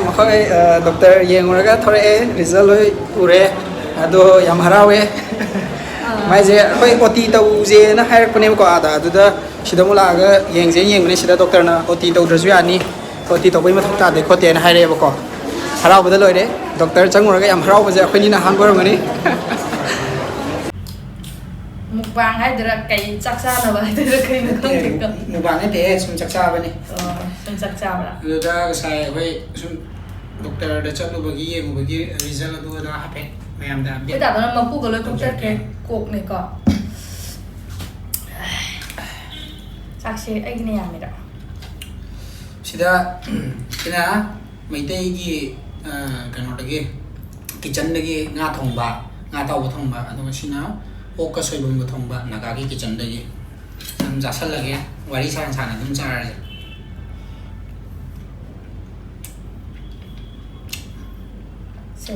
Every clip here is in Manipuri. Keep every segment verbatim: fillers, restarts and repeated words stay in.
ꯃꯈꯣꯏ ꯗꯣꯛꯇꯔ ꯌꯦꯡꯉꯨꯔꯒ ꯊꯣꯔꯛꯑꯦ, ꯔꯤꯖꯜ ꯂꯣꯏ ꯎꯔꯦ꯫ ꯑꯗꯣ ꯌꯥꯝ ꯍꯔꯥꯎꯋꯦ꯫ ꯃꯥꯏꯁꯦ ꯑꯩꯈꯣꯏ ꯑꯣ ꯇꯤ ꯇꯧꯁꯦꯅ ꯍꯥꯏꯔꯛꯄꯅꯦꯕꯀꯣ ꯑꯥꯗ꯫ ꯑꯗꯨꯗ ꯁꯤꯗ ꯑꯃꯨꯛ ꯂꯥꯛꯑꯒ ꯌꯦꯡꯁꯦꯅ ꯌꯦꯡꯕꯅꯦ꯫ ꯁꯤꯗ ꯗꯣꯛꯇꯔꯅ ꯑꯣ ꯇꯤ ꯇꯧꯗ꯭ꯔꯁꯨ ꯌꯥꯅꯤ, ꯑꯣ ꯇꯤ ꯇꯧꯕꯩ ꯃꯊꯧ ꯇꯥꯗꯦ ꯈꯣꯠꯇꯦꯅ ꯍꯥꯏꯔꯛꯑꯦꯕꯀꯣ꯫ ꯍꯔꯥꯎꯕꯗ ꯂꯣꯏꯔꯦ꯫ ꯗꯣꯛꯇꯔ ꯆꯪꯉꯨꯔꯒ ꯌꯥꯝ ꯍꯔꯥꯎꯕꯁꯦ ꯑꯩꯈꯣꯏꯅꯤꯅ ꯑꯍꯥꯟꯕ ꯑꯣꯏꯔꯝꯒꯅꯤ꯫ ꯃꯨꯛꯕꯥꯡ ꯍꯥꯏꯗꯣꯏꯔꯥ, ꯀꯩ ꯆꯥꯛ ꯆꯥꯅꯕ ꯍꯥꯏꯗꯣꯏꯔꯥ, ꯀꯩꯅꯣ ꯈꯪꯗꯦꯀꯣ꯫ ꯃꯨꯛꯕꯥꯡ ꯅꯠꯇꯦ, ꯁꯨꯝ ꯆꯥꯛ ꯆꯥꯕꯅꯤ꯫ ꯑꯣ, ꯁꯨꯝ ꯆꯥꯛ ꯆꯥꯕ꯭ꯔꯥ? ꯑꯗꯨꯗ ꯉꯁꯥꯏ ꯑꯩꯈꯣꯏ ꯁꯨꯝ ꯗꯣꯛꯇꯔꯗ ꯆꯠꯂꯨꯕꯒꯤ, ꯌꯦꯡꯉꯨꯕꯒꯤ ꯔꯤꯖꯜ ꯑꯗꯨ ꯑꯗꯥ ꯍꯥꯏꯐꯦꯠ ꯃꯌꯥꯝꯗ ꯑꯩꯈꯣꯏ ꯑꯞꯗꯦꯠ ꯇꯥꯗꯅ ꯃꯀꯨꯒ ꯂꯣꯏ ꯇꯧꯖꯔꯛꯀꯦ꯫ ꯀꯣꯛꯊꯠꯈ꯭ꯔꯦ꯫ ꯀꯣꯛꯅꯦꯀꯣ꯫ ꯆꯥꯛꯁꯦ ꯑꯩꯒꯤꯅ ꯌꯥꯝꯃꯤꯔ? ꯁꯤꯗ ꯁꯤꯅ ꯃꯩꯇꯩꯒꯤ, ꯑ, ꯀꯩꯅꯣꯗꯒꯤ, ꯀꯤꯆꯟꯗꯒꯤ ꯉꯥ ꯊꯣꯡꯕ, ꯉꯥ ꯑꯇꯥꯎꯕ ꯊꯣꯡꯕ, ꯑꯗꯨꯒ ꯁꯤꯅ ꯑꯣꯛꯀ ꯁꯣꯏꯕꯨꯝꯒ ꯊꯣꯡꯕ, ꯅꯥꯒꯥꯒꯤ ꯀꯤꯆꯟꯗꯒꯤ꯫ ꯑꯗꯨꯝ ꯆꯥꯁꯜꯂꯒꯦ, ꯋꯥꯔꯤ ꯁꯥꯅ ꯁꯥꯅ ꯑꯗꯨꯝ ꯆꯥꯔꯁꯦ꯫ ꯁꯦ꯫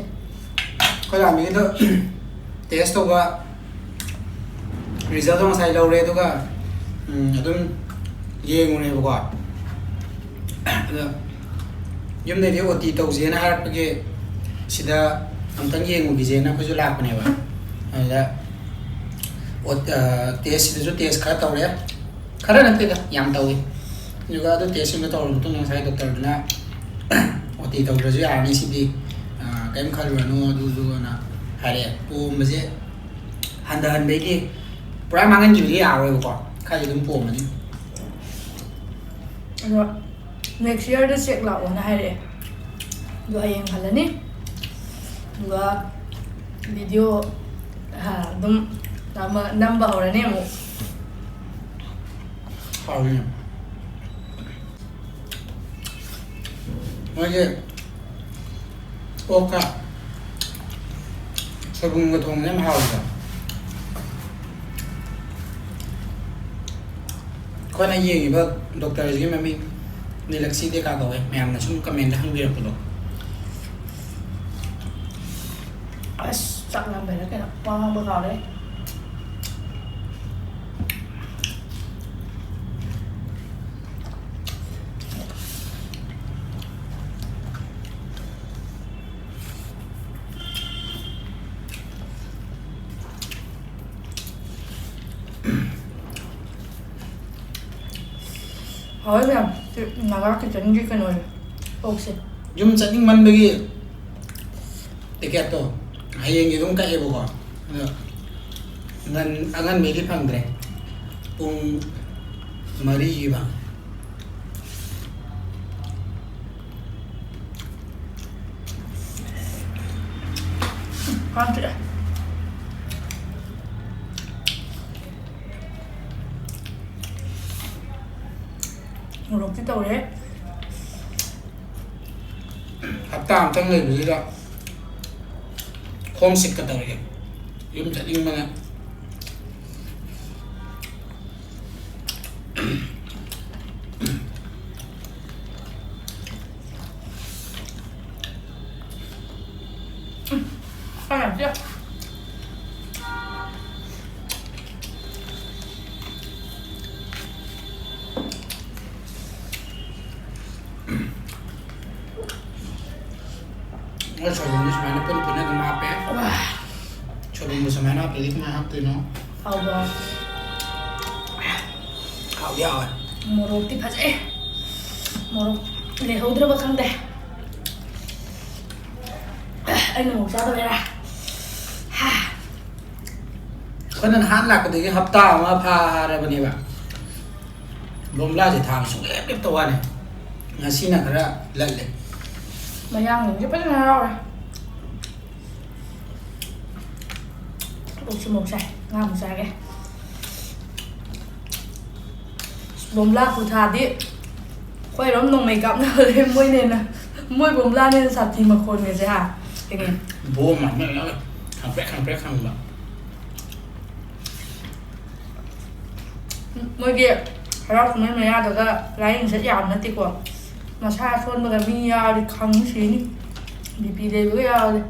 ꯑꯩꯈꯣꯏ ꯂꯥꯛꯃꯤꯒꯤꯗꯣ ꯇꯦꯁ ꯇꯧꯕ ꯔꯤꯖꯜꯗꯣ ꯉꯁꯥꯏ ꯂꯧꯔꯦ, ꯑꯗꯨꯒ, ꯎꯝ, ꯑꯗꯨꯝ ꯌꯦꯡꯉꯨꯔꯦꯕꯀꯣ꯫ ꯑꯗꯣ ꯌꯨꯝꯗꯩꯗꯤ ꯑꯣ ꯇꯤ ꯇꯧꯁꯦꯅ ꯍꯥꯏꯔꯛꯄꯒꯤ ꯁꯤꯗ ꯑꯝꯇꯪ ꯌꯦꯡꯉꯨꯈꯤꯁꯦꯅ ꯑꯩꯈꯣꯏꯁꯨ ꯂꯥꯛꯄꯅꯦꯕ꯫ ꯑꯗꯨꯗ ꯑꯣ-, ꯑ, ꯇꯦꯁ ꯁꯤꯗꯁꯨ ꯇꯦꯁ ꯈꯔ ꯇꯧꯔꯦ꯫ ꯈꯔ ꯅꯠꯇꯦꯗ, ꯌꯥꯝ ꯇꯧꯏ꯫ ꯑꯗꯨꯒ ꯑꯗꯨ ꯇꯦꯁꯁꯤꯡꯗꯣ ꯇꯧꯔꯕ ꯃꯇꯨꯡꯗ ꯉꯁꯥꯏ ꯗꯣꯛꯇꯔꯗꯨꯅ ꯑꯣ ꯇꯤ ꯇꯧꯗ꯭ꯔꯁꯨ ꯌꯥꯔꯅꯤ ꯁꯤꯗꯤ, ꯑ, ꯀꯔꯤꯝ ꯈꯜꯂꯨꯔꯅꯨ ꯑꯗꯨꯗꯨꯅ ꯍꯥꯏꯔꯛꯑꯦ꯫ ꯄꯣꯝꯕꯁꯦ ꯍꯟꯊꯍꯟꯕꯩꯗꯤ ꯄꯨꯔꯥ ꯃꯥꯡꯍꯟꯈꯤꯕꯗꯤ ꯌꯥꯔꯔꯣꯏꯕꯀꯣ, ꯈꯔꯗꯤ ꯑꯗꯨꯝ ꯄꯣꯝꯃꯅꯤ꯫ ꯑꯗꯣ ꯅꯦꯛꯁ ꯌꯔꯗ ꯆꯦꯛ ꯂꯥꯛꯑꯣꯅ ꯍꯥꯏꯔꯛꯑꯦ꯫ ꯑꯗꯣ ꯍꯌꯦꯡ ꯍꯜꯂꯅꯤ꯫ ꯑꯗꯨꯒ ꯚꯤꯗꯤꯑꯣ, ꯑ, ꯑꯗꯨꯝ ꯅꯝꯕ, ꯅꯝꯕ ꯍꯧꯔꯅꯤ ꯑꯃꯨꯛ꯫ ꯍꯥꯎꯋꯤ꯫ ꯃꯣꯏꯒꯤ ꯑꯣꯛꯀ ꯁꯣꯏꯕꯨꯝꯒ ꯊꯣꯡꯕꯁꯦ ꯌꯥꯝ ꯍꯥꯎꯋꯤꯀꯣ꯫ ꯑꯩꯈꯣꯏꯅ ꯌꯦꯡꯉꯤꯕ ꯗꯣꯛꯇꯔꯁꯤꯒꯤ ꯃꯃꯤꯡ ꯅꯤꯂꯛꯁꯤ ꯗꯦꯀꯥ ꯀꯧꯋꯦ, ꯃꯌꯥꯝꯅ ꯁꯨꯝ ꯀꯃꯦꯟꯗ ꯍꯪꯕꯤꯔꯛꯄꯗꯣ꯫ ꯑꯁ, ꯆꯥꯛ ꯂꯥꯝꯕꯩꯔ ꯀꯩꯅꯣ, ꯋꯥ ꯉꯥꯡꯕ ꯀꯥꯎꯔꯦ꯫ ꯍꯥꯎꯋꯦ ꯃꯌꯥꯝ꯫ ꯁꯤ ꯅꯥꯒꯥ ꯀꯤꯠꯆꯟꯒꯤ ꯀꯩꯅꯣꯁꯦ, ꯑꯣꯛꯁꯦ꯫ ꯌꯨꯝ ꯆꯠꯅꯤꯡꯃꯟꯕꯒꯤ ꯇꯤꯀꯦꯠꯇꯣ ꯍꯌꯦꯡꯒꯤ ꯑꯗꯨꯝ ꯀꯛꯑꯦꯕꯀꯣ꯫ ꯑꯗꯣ ꯉꯟ-, ꯑꯉꯟꯕꯩꯗꯤ ꯐꯪꯗ꯭ꯔꯦ꯫ ꯄꯨꯡ ꯃꯔꯤꯒꯤ ꯐꯪꯉꯦ꯫ ꯀꯥꯡ ꯆꯤꯛꯑꯦ꯫ ꯃꯣꯔꯣꯛꯇꯤ ꯇꯧꯔꯦ꯫ ꯍꯞꯇꯥ ꯑꯃꯇꯪ ꯂꯩꯕꯁꯤꯗ ꯍꯣꯝ ꯁꯤꯛꯀ ꯇꯧꯔꯛꯑꯦ꯫ ꯌꯨꯝ ꯆꯠꯅꯤꯡꯕꯅ꯫ ꯎꯝ, ꯀꯥꯡ ꯌꯥꯝ ꯆꯤꯛꯑꯦ꯫ ꯃꯣꯏ ꯁꯣꯏꯕꯨꯝꯗꯤ ꯁꯨꯃꯥꯏꯅ ꯄꯨꯟ ꯄꯨꯟꯅ ꯑꯗꯨꯝ ꯍꯥꯞꯄꯦ꯫ ꯋꯥ꯫ ꯁꯣꯏꯕꯨꯝꯕꯨ ꯁꯨꯃꯥꯏꯅ ꯍꯥꯞꯄꯗꯤ ꯀꯃꯥꯏꯅ ꯍꯥꯞꯇꯣꯏꯅꯣ? ꯍꯥꯎꯕ꯭ꯔꯣ? ꯍꯥꯎꯗꯤ ꯍꯥꯎꯋꯦ꯫ ꯃꯣꯔꯣꯛꯇꯤ ꯐꯖꯩ꯫ ꯃꯣꯔꯣꯛ ꯂꯩꯍꯧꯗ꯭ꯔꯕ ꯈꯪꯗꯦ꯫ ꯑꯩꯅ ꯃꯣꯔꯣꯛ ꯆꯥꯗꯕꯩꯔꯥ? ꯍꯥ꯫ ꯑꯩꯈꯣꯏꯅ ꯅꯍꯥꯟ ꯂꯥꯛꯄꯗꯒꯤ ꯍꯞꯇꯥ ꯑꯃ ꯐꯥꯔꯕꯅꯦꯕ꯫ ꯕꯣꯝꯂꯥꯁꯦ ꯊꯥꯕ ꯁꯨꯡꯂꯦꯞ ꯂꯦꯞꯇ ꯋꯥꯅꯦ꯫ ꯉꯁꯤꯅ ꯈꯔ ꯂꯜꯂꯦ꯫ ꯃꯌꯥꯡꯁꯤꯡꯁꯦ ꯐꯖꯅ ꯍꯔꯥꯎꯔꯦ꯫ ꯑꯣꯛꯁꯨ ꯃꯣꯔꯣꯛ ꯆꯥꯏ, ꯉꯥ ꯑꯃꯨꯛ ꯆꯥꯒꯦ꯫ ꯕꯣꯝꯂꯥ ꯈꯨꯊꯥꯗꯤ ꯑꯩꯈꯣꯏꯔꯣꯝ ꯅꯣꯡꯃꯩ ꯀꯥꯞꯅꯕꯗꯤ ꯃꯣꯏꯅ ꯍꯦꯟꯅ, ꯃꯣꯏ ꯕꯣꯝꯂꯥꯅ ꯍꯦꯟꯅ ꯁꯥꯊꯤ ꯃꯈꯣꯟꯒꯁꯦ, ꯍꯥ? ꯀꯩꯅꯣ? ꯕꯣꯝ ꯑꯃ ꯈꯪꯄ꯭ꯔꯦꯛ ꯈꯪꯄ꯭ꯔꯦꯛ ꯈꯪꯕ꯫ ꯃꯣꯏꯒꯤ ꯍꯔꯥꯎ ꯀꯨꯝꯍꯩ ꯃꯌꯥꯗꯒ ꯂꯥꯏꯌꯦꯡ ꯆꯠ ꯌꯥꯕ ꯅꯠꯇꯦꯀꯣ꯫ ꯃꯁꯥ ꯁꯣꯟꯕꯒ ꯃꯤ ꯌꯥꯎꯔꯗꯤ ꯈꯪ ꯁꯤꯅꯤ꯫ ꯕꯤ ꯄꯤ ꯂꯩꯕꯒ ꯌꯥꯎꯔꯗꯤ꯫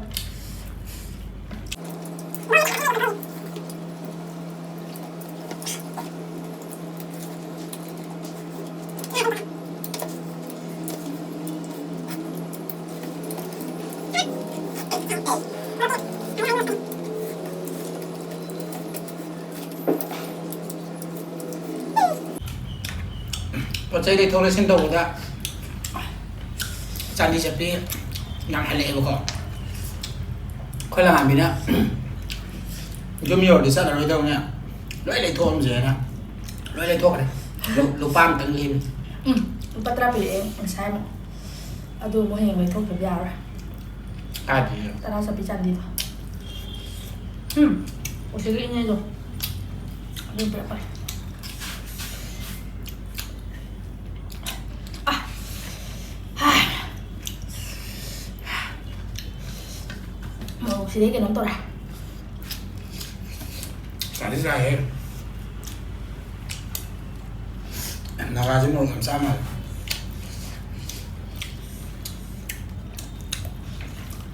ꯄꯣꯠ ꯆꯩ ꯂꯩꯊꯣꯛ ꯂꯩꯁꯤꯟ ꯇꯧꯕꯗ ꯆꯥꯟꯗꯤ ꯆꯠꯄꯤ ꯌꯥꯝ ꯍꯜꯂꯛꯑꯦꯕꯀꯣ꯫ ꯑꯩꯈꯣꯏ ꯂꯉꯥꯟꯕꯤꯅ ꯌꯨꯝ ꯌꯧꯔꯗꯤ ꯆꯠꯂꯔꯣꯏꯗꯧꯅꯦ, ꯂꯣꯏ ꯂꯩꯊꯣꯛꯑꯝꯁꯦꯅ ꯂꯣꯏ ꯂꯩꯊꯣꯛꯈ꯭ꯔꯦ꯫ ꯂꯨ-, ꯂꯨꯄꯥ ꯑꯃꯇꯪ ꯂꯦꯝꯃꯤ꯫ ꯎꯝ, ꯂꯨꯄꯥ ꯇꯔꯥ ꯄꯤꯔꯛꯑꯦ ꯉꯁꯥꯏ ꯑꯃꯨꯛ꯫ ꯑꯗꯨ ꯑꯃꯨꯛ ꯍꯌꯦꯡ ꯂꯩꯊꯣꯛꯇꯕ ꯌꯥꯔꯣꯏ꯫ ꯀꯥꯏꯗꯩ? ꯇꯔꯥ ꯆꯠꯄꯤ ꯆꯥꯟꯗꯤꯗꯣ꯫ ꯎꯝ, ꯎꯁꯤꯒꯤ ꯏꯅꯦꯗꯣ꯫ ꯑꯗꯨ ꯄꯤꯔꯛꯄꯅꯦ꯫ ꯑꯥ꯫ ꯃꯣꯔꯣꯛꯁꯤꯗꯤ ꯀꯩꯅꯣꯝ ꯇꯧꯔꯦ꯫ ꯆꯥꯗꯤ ꯆꯥꯏꯍꯦ꯫ ꯅꯥꯒꯥꯁꯤ ꯃꯣꯔꯣꯛ ꯌꯥꯝ ꯆꯥ ꯃꯥꯜꯂꯦ꯫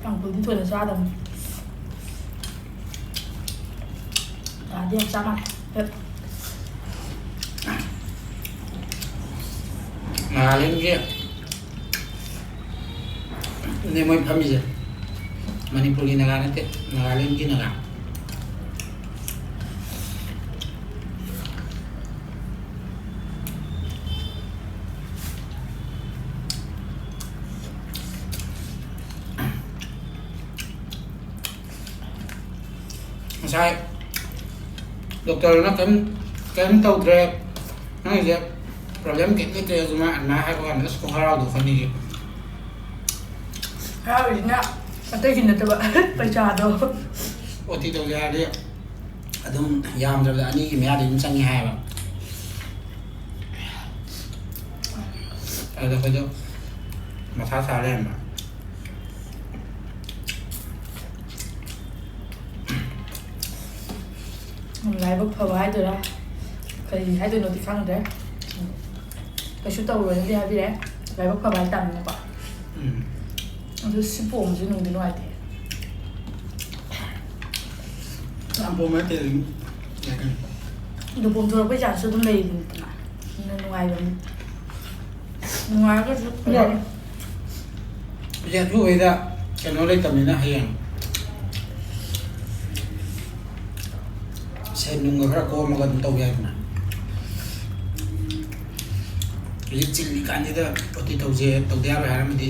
ꯇꯥꯡꯈꯨꯜꯗꯤ ꯊꯣꯏꯅ ꯆꯥꯗꯕꯅꯤ꯫ ꯅꯥꯒꯥꯗꯤ ꯌꯥꯝ ꯆꯥ ꯃꯥꯜꯂꯦ꯫ ꯅꯥꯒꯥꯂꯦꯟꯒꯤ ꯅꯦ ꯃꯣꯏ ꯐꯝꯃꯤꯁꯦ꯫ ꯃꯅꯤꯄꯨꯔꯒꯤ ꯅꯥꯒꯥ ꯅꯠꯇꯦ, ꯅꯥꯒꯥꯂꯦꯟꯒꯤ ꯅꯥꯒꯥ꯫ ꯉꯁꯥꯏ ꯗꯣꯛꯇꯔꯅ ꯀꯩꯝ, ꯀꯩꯝ ꯇꯧꯗ꯭ꯔꯦ, ꯅꯪꯒꯤꯁꯦ ꯄ꯭ꯔꯣꯕ꯭ꯂꯦꯝ ꯀꯩꯝ ꯂꯩꯇ꯭ꯔꯦ ꯑꯗꯨꯃꯥꯏꯅ, ꯑꯗꯨꯃꯥꯏꯅ ꯍꯥꯏꯕ ꯀꯥꯟꯗ ꯑꯁ ꯈꯣꯡꯍꯔꯥꯎꯗꯣ ꯈꯪꯅꯤꯡꯉꯤ꯫ ꯍꯔꯥꯎꯔꯤꯁꯤꯅ ꯑꯇꯩꯒꯤ ꯅꯠꯇꯕ ꯄꯩꯁꯥꯗꯣ꯫ ꯑꯣ ꯇꯤ ꯇꯧꯁꯦ ꯍꯥꯏꯔꯗꯤ ꯑꯗꯨꯝ ꯌꯥꯝꯗ꯭ꯔꯕꯗ ꯑꯅꯤꯒꯤ ꯃꯌꯥꯗꯤ ꯑꯗꯨꯝ ꯆꯪꯉꯦ ꯍꯥꯏꯌꯦꯕ꯫ ꯑꯗꯨꯗ ꯑꯩꯈꯣꯏꯗꯣ ꯃꯊꯥ ꯁꯥ ꯂꯩꯔꯝꯕ꯫ ꯂꯥꯏꯕꯛ ꯐꯕ ꯍꯥꯏꯗꯣꯏꯔꯥ, ꯀꯔꯤ ꯍꯥꯏꯗꯣꯏꯅꯣꯗꯤ ꯈꯪꯗ꯭ꯔꯦ꯫ ꯀꯩꯁꯨ ꯇꯧꯔꯣꯏꯅꯗꯤ ꯍꯥꯏꯕꯤꯔꯦ, ꯂꯥꯏꯕꯛ ꯐꯕ ꯍꯥꯏꯇꯥꯔꯦꯅꯦꯀꯣ꯫ ꯎꯝ꯫ ꯑꯗꯨ ꯁꯤ ꯄꯣꯝꯕꯁꯦ ꯅꯨꯡꯗꯤ ꯅꯨꯡꯉꯥꯏꯇꯦ꯫ ꯌꯥꯝ ꯄꯣꯝꯕ ꯅꯠꯇꯦ, ꯑꯗꯨꯝ ꯌꯥꯏ ꯀꯩꯅꯣ꯫ ꯑꯗꯨ ꯄꯣꯝꯊꯣꯔꯛꯄꯩ ꯆꯥꯟꯁꯁꯨ ꯑꯗꯨꯝ ꯂꯩꯔꯤꯗꯅ꯫ ꯑꯗꯨꯅ ꯅꯨꯡꯉꯥꯏꯕꯅꯤ꯫ ꯅꯨꯡꯉꯥꯏꯔꯒꯁꯨ ꯌꯥ-, ꯏꯆꯦ ꯑꯊꯨꯕꯩꯗ ꯀꯩꯅꯣ ꯂꯩꯇꯕꯅꯤꯅ ꯍꯌꯦꯡ ꯁꯦꯟ ꯅꯨꯡꯒ ꯈꯔ ꯀꯣꯝꯃꯒ ꯑꯗꯨꯝ ꯇꯧ ꯌꯥꯏꯗꯅ꯫ ꯍꯧꯖꯤꯛ ꯆꯤꯜꯂꯤ ꯀꯥꯟꯁꯤꯗ ꯄꯣꯇꯤ ꯇꯧꯁꯦ, ꯇꯧꯗ ꯌꯥꯔꯣꯏ ꯍꯥꯏꯔꯝꯃꯗꯤ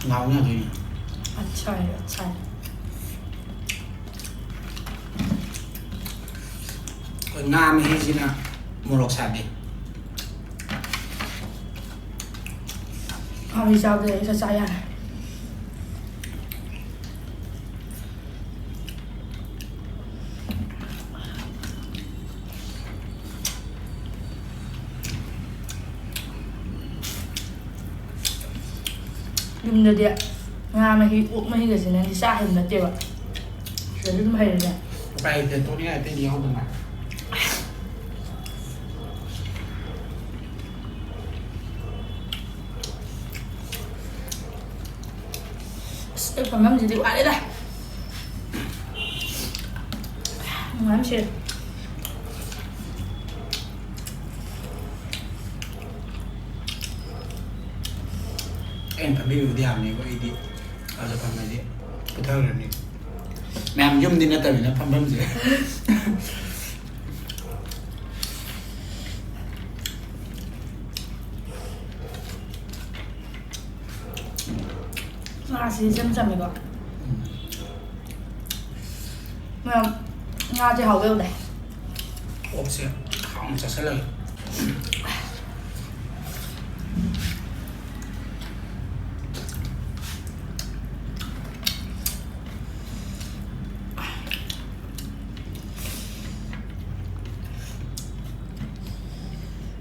ꯉꯥꯎꯅꯗꯣꯏꯅꯤ꯫ अच्छा है, अच्छा है। ꯑꯩꯈꯣꯏ ꯉꯥ ꯃꯍꯤꯁꯤꯅ ꯃꯣꯔꯣꯛ ꯁꯥꯗꯦ꯫ ꯍꯥꯎꯏ, ꯆꯥꯕꯗ ꯑꯩ ꯆꯥ ꯌꯥꯔꯦ꯫ ꯌꯨꯝꯗꯗꯤ ꯉꯥ ꯃꯍꯤ, ꯑꯣꯛ ꯃꯍꯤꯒꯁꯦ ꯅꯪꯗꯤ ꯆꯥ ꯍꯩꯕ ꯅꯠꯇꯦꯕ꯫ ꯁꯤꯗꯗꯤ ꯑꯗꯨꯝ ꯍꯩꯔꯦꯅꯦ꯫ ꯎꯄꯥꯏ ꯂꯩꯇꯦ, ꯇꯣꯠꯅꯤꯡꯉꯥꯏ ꯑꯇꯩꯗꯤ ꯌꯥꯎꯗꯅ꯫ ꯑꯁ, ꯑꯩ ꯐꯝꯐꯝꯁꯤꯗꯤ ꯋꯥꯔꯦꯗ꯫ ꯅꯨꯡꯉꯥꯏꯕꯅ ꯁꯤꯔꯦ꯫ ꯑꯩꯅ ꯐꯝꯕꯤꯕꯕꯨꯗꯤ ꯌꯥꯕꯅꯦꯕ, ꯑꯩꯗꯤ ꯑꯗ ꯐꯝꯃꯗꯤ ꯄꯨꯊꯈ꯭ꯔꯅꯤ꯫ ꯃꯌꯥꯝ ꯌꯨꯝꯗꯤ ꯅꯠꯇꯕꯅꯤꯅ ꯐꯝꯐꯝꯁꯦ꯫ ꯉꯥꯁꯤ ꯏꯆꯝ ꯆꯝꯃꯤꯀꯣ꯫ ꯃꯌꯥꯝ ꯉꯥꯁꯦ ꯍꯥꯎꯕ ꯌꯧꯗꯦ꯫ ꯑꯣꯛꯁꯦ ꯍꯥꯎꯅ ꯆꯥꯁꯤꯜꯂꯒꯦ꯫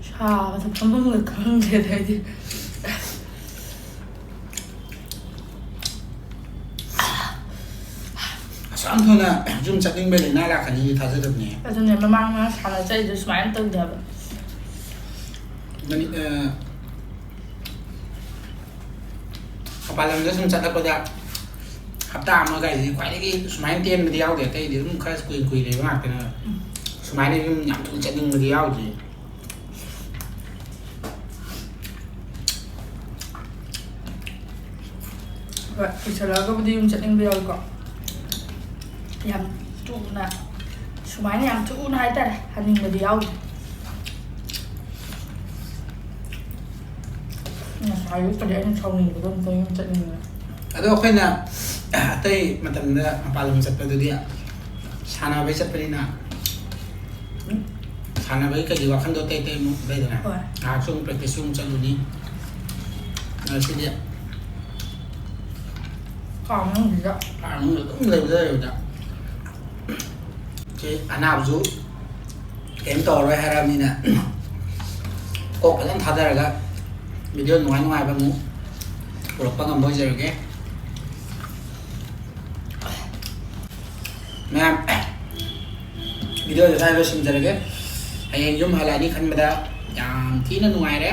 ꯁꯥꯕꯗ ꯐꯝꯐꯝꯒ ꯈꯪꯗ꯭ꯔꯦꯗ ꯑꯩꯗꯤ꯫ ꯑꯁꯨꯛ ꯌꯥꯝ ꯊꯨꯅ ꯌꯨꯝ ꯆꯠꯅꯤꯡꯕꯩ ꯂꯥꯏꯅꯥ ꯂꯥꯛꯀꯅꯤꯗꯤ ꯊꯥꯖꯗꯕꯅꯦ꯫ ꯑꯗꯨꯅꯦ, ꯃꯃꯥꯡ ꯃꯃꯥꯡ ꯁꯥꯟꯅ ꯆꯠꯂꯤꯗꯣ ꯁꯨꯃꯥꯏꯅ ꯇꯧꯗꯦ ꯍꯥꯏꯕ꯫ ꯃꯅꯤ-, ꯑ, ꯃꯄꯥꯟ ꯂꯝꯗ ꯁꯨꯝ ꯆꯠꯂꯛꯄꯗ ꯍꯞꯇꯥ ꯑꯃ ꯀꯥꯏꯁꯤꯗꯤ ꯈ꯭ꯋꯥꯏꯗꯒꯤ ꯁꯨꯃꯥꯏꯅ ꯇꯦꯟꯕꯗꯤ ꯌꯥꯎꯗꯦ, ꯑꯇꯩꯗꯤ ꯑꯗꯨꯝ ꯈꯔ ꯀꯨꯏ ꯀꯨꯏ ꯂꯩꯕ ꯉꯥꯛꯇꯅꯦꯕ꯫ ꯁꯨꯃꯥꯏꯅ ꯌꯨꯝ ꯌꯥꯝ ꯊꯨꯅ ꯆꯠꯅꯤꯡꯕꯗꯤ ꯌꯥꯎꯗ꯭ꯔꯤ꯫ ꯍꯣꯏ, ꯀꯨꯏꯁꯜꯂꯛꯑꯒꯕꯨꯗꯤ ꯌꯨꯝ ꯆꯠꯅꯤꯡꯕ ꯌꯥꯎꯏꯀꯣ꯫ ꯌꯥꯝ ꯊꯨꯅ, ꯁꯨꯃꯥꯏꯅ ꯌꯥꯝ ꯊꯨꯅ ꯍꯥꯏꯇꯥꯔꯦ, ꯍꯟꯅꯤꯡꯕꯗꯤ ꯌꯥꯎꯗꯦ꯫ ꯑꯌꯨꯛꯇꯗꯤ ꯑꯩꯅ ꯁꯥꯎꯅꯤꯡꯕꯗꯣ ꯑꯝꯇ ꯌꯨꯝ ꯆꯠꯅꯤꯡꯉꯦ꯫ ꯑꯗꯣ ꯑꯩꯈꯣꯏꯅ ꯑꯇꯩ ꯃꯇꯝꯗ ꯃꯄꯥꯟ ꯂꯝ ꯆꯠꯄꯗꯨꯗꯤ ꯁꯥꯟꯅꯕꯩ ꯆꯠꯄꯅꯤꯅ, ꯎꯝ, ꯁꯥꯟꯅꯕꯒꯤ ꯀꯩꯒꯤ ꯋꯥꯈꯜꯗꯣ ꯑꯇꯩ ꯑꯇꯩ ꯑꯃꯨꯛ ꯂꯩꯗꯅ, ꯍꯣꯏ꯫ ꯉꯥꯏꯍꯥꯛꯁꯨ ꯑꯃꯨꯛ practice ꯑꯃꯨꯛ ꯆꯠꯂꯨꯅꯤ꯫ ꯉꯁꯤꯗꯤ ꯀꯥ ꯃꯅꯨꯡꯁꯤꯗ꯫ ꯀꯥ ꯃꯅꯨꯡꯗ ꯑꯗꯨꯝ ꯂꯩꯕꯗ ꯂꯩꯕꯗ ꯁꯤ ꯑꯅꯥꯕꯁꯨ ꯀꯩꯝ ꯇꯧꯔꯔꯣꯏ ꯍꯥꯏꯔꯕꯅꯤꯅ, ꯀꯣꯛ ꯐꯖꯅ ꯊꯥꯗꯔꯒ video ꯅꯨꯡꯉꯥꯏ ꯅꯨꯡꯉꯥꯏꯕ ꯑꯃꯨꯛ ꯄꯨꯔꯛꯄ ꯉꯝꯕ ꯑꯣꯏꯖꯔꯒꯦ꯫ ꯃꯌꯥꯝ, videoꯁꯦ ꯁ꯭ꯋꯥꯏꯗ ꯂꯣꯏꯁꯤꯟꯖꯔꯒꯦ꯫ ꯍꯌꯦꯡ ꯌꯨꯝ ꯍꯜꯂꯛꯑꯅꯤ ꯈꯟꯕꯗ ꯌꯥꯝ ꯊꯤꯅ ꯅꯨꯡꯉꯥꯏꯔꯦ꯫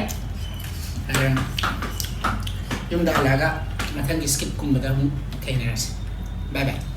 ꯍꯌꯦꯡ ꯌꯨꯝꯗ ꯍꯜꯂꯛꯑꯒ ꯃꯊꯪꯒꯤ skitꯀꯨꯝꯕꯗ ꯑꯃꯨꯛ ꯊꯦꯡꯅꯔꯁꯤ꯫ Bye bye꯫